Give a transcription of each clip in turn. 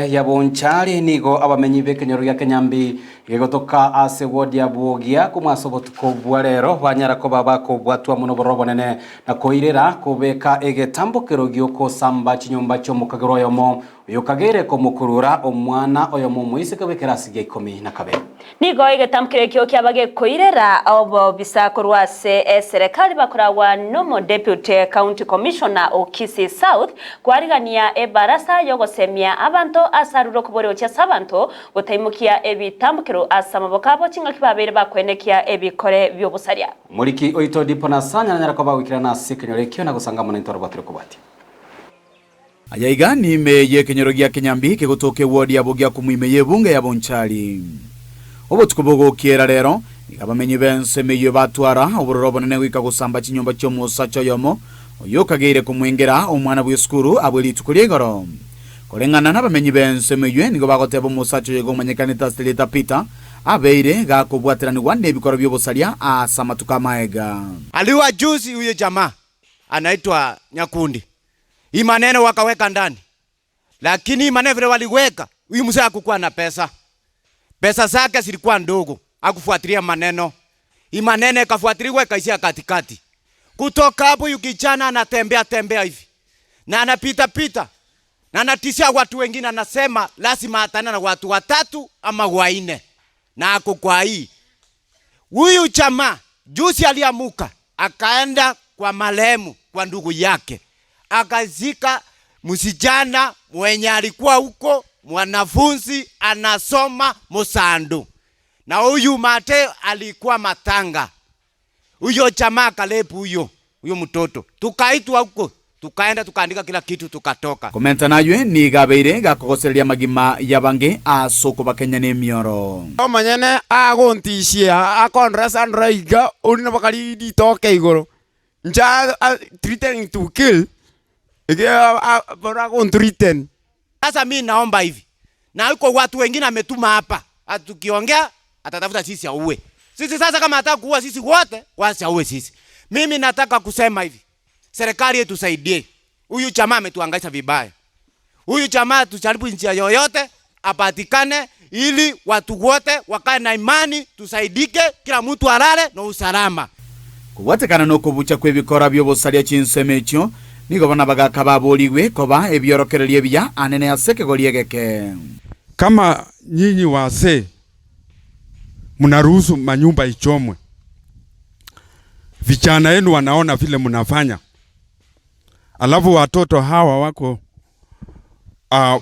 Ya Bonchari nigo abamenyi b'ekenyoro gia Kenyambi gegotoka ase ward ya Bogia kumwasa obotuko bwa rero banyara koba bakobwatwa mono bororo bonene na koirera kobeka egetambokero giokosamba chinyomba chi'omokagero oyomo oyo kagere komokurura omwana oyomo omoiseke bw'ekerasi gia 12. Nigo egetambokero ekio kiabage koirera obobisa korwa ase eserekari bakoragwa nomo Deputy County Commissioner o Kisii South kwarigania ebarasa yogosemia abanto ase arure okobora gochia ase abanto gotaimukia ebitambokero ase amaboko abo ching'aki babere bakwenekia ebikore biobosaria. Moriki oito Dipo na Sanya nanyara koba gwikirana ase ekenyoro ekio na gosanga mono intoro batire kobwatia. Ayaiga nime y'ekenyoro gia Kenyambi kegotoka eward ya Bogiakumu ime y'ebunge ya Bonchari. Obotuko bogokiera rero nigo abamenyi b'ensemo eyio batwara obororo obonene goika gosamba chinyomba chi'omosacha oyomo oyo okageire komwengera omwana bw'esukuru abwe rituko ria igoro. Koreng'ana nabamenyi b'ensemo eyio nigo bagoteba omosacha oyo iga omanyekanete ase erieta Peter abeire gakobwateranigwa nebikoro bi'obosaria ase amatuko amaega. Aliua juzi huyo jamaa anaitwa Nyakundi. Hii maneno wakaweka ndani. Lakini hii maneno vile waliweka, huyu mzee hakukuwa na pesa. Pesa zake zilikuwa ndogo, hakufuatilia maneno. Hii maneno ikafuatiliwa ikaishia katikati. Kutoka hapo huyu kijana anatembea tembea hivi. Na anapita pita. Na anatishia watu wengine, anasema lazima atane na watu watatu ama wanne. Na ako kwa hii. Huyu jamaa juzi aliamuka akaenda kwa marehemu kwa ndugu yake. Akazika msijana mwenye alikuwa huko mwanafunzi anasoma Musandu. Na huyu mate alikuwa matanga. Huyo jamaa kalepu huyo mtoto. Tukaitwa huko, tukaenda tukaandika kila kitu tukatoka. Komenta naywe ni gabeire gakogosereria magima ya bange asoko bakenya ne mioro. Omanyene agontishia akondresa ndroiga uri bakari ditoke igoro. Nja threatening to kill. Ige bora gontriten. Sasa mimi naomba hivi. Na huko watu wengine ametuma hapa. Atukiongea atatafuta sisi auwe. Sisi sasa kama anataka kuua sisi wote, wacha auwe sisi. Mimi nataka kusema hivi. Serikali yetu tusaidie. Huyu jamaa ametuhangaisha vibaya. Huyu jamaa tujaribu njia yoyote apatikane ili watu wote wakae na imani, tusaidike, kila mtu alale na usalama. Kuwatekana no kubucha kw'ebikora by'obosaria chinsemo ekyo nigo bana bagaka baboriwe koba ebyorokereria biya anene ase ekegori egeke. Kama nyinyi wazee mnaruhusu manyumba ichomwe, vijana yenu wanaona vile mnafanya, alafu watoto hawa wako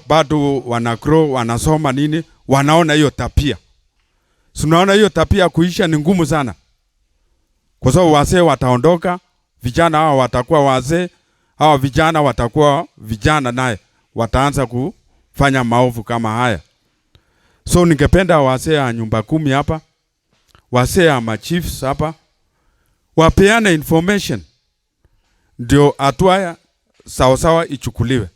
bado wana grow, wanasoma nini, wanaona hiyo tabia. Si unaona hiyo tabia kuisha ni ngumu sana, kwa sababu wazee wataondoka, vijana hawa watakuwa wazee, hawa vijana watakuwa vijana, naye wataanza kufanya maovu kama haya. So ningependa wazee ya nyumba 10 hapa, wazee ya machiefs hapa, wapeane information ndio hatua sawasawa ichukuliwe.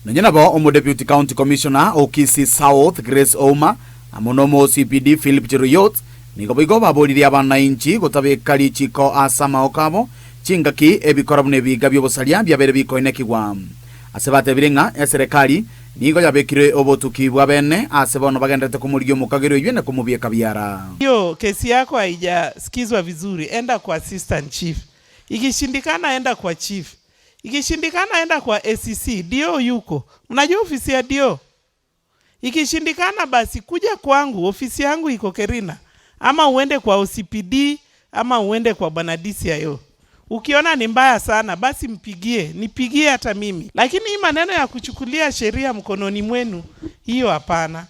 Nonye nabo omo Deputy County Commissioner o Kisii South Grace Ouma amo nomo OCPD Philip Cheruiyot nigo boigo baboririe abananchi gotabeka richiko ase amaoko abo chingaki ebikora buna ebiga by'obosaria biabere bikoinekigwa. Ase batebire ng'a eserekari nigo yabekire obotuki bwa bene ase bono bagenderete komorigia omokagero oywo na komobieka biara. Hiyo kesi yako haijasikizwa vizuri, enda kwa assistant chief. Ikishindikana enda kwa chief. Ikishindikana enda kwa ACC, DO yuko. Mnajua ofisi ya DO? Ikishindikana basi kuja kwangu, ofisi yangu iko Kerina. Ama uende kwa OCPD, ama uende kwa bwana DCIO. Ukiona ni mbaya sana basi mpigie, nipigie hata mimi. Lakini hii maneno ya kuchukulia sheria mkononi mwenu, hiyo hapana.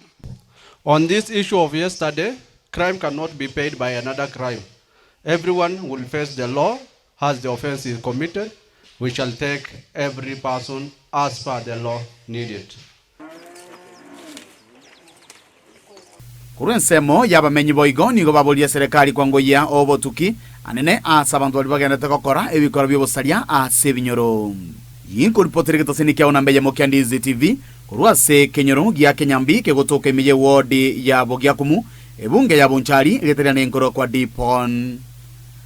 On this issue of yesterday, crime cannot be paid by another crime. Everyone will face the law as the offense is committed. We shall take every person as per the law needed. Korwa ensemo y'abamenyi boigo nigo baboria serikali kwangoyia obotuki anene ase abanto baria bagendete gokora ebikora by'obosaria ase ebinyoro. Yinkoripotere getoseni kiao na mbeye mokia Ndizi TV korwa ase kenyoro gia Kenyambi kegotoka emeye ward ya Bogiakumu ebunge ya Bonchari egeteria nenkoro kwa Dipon.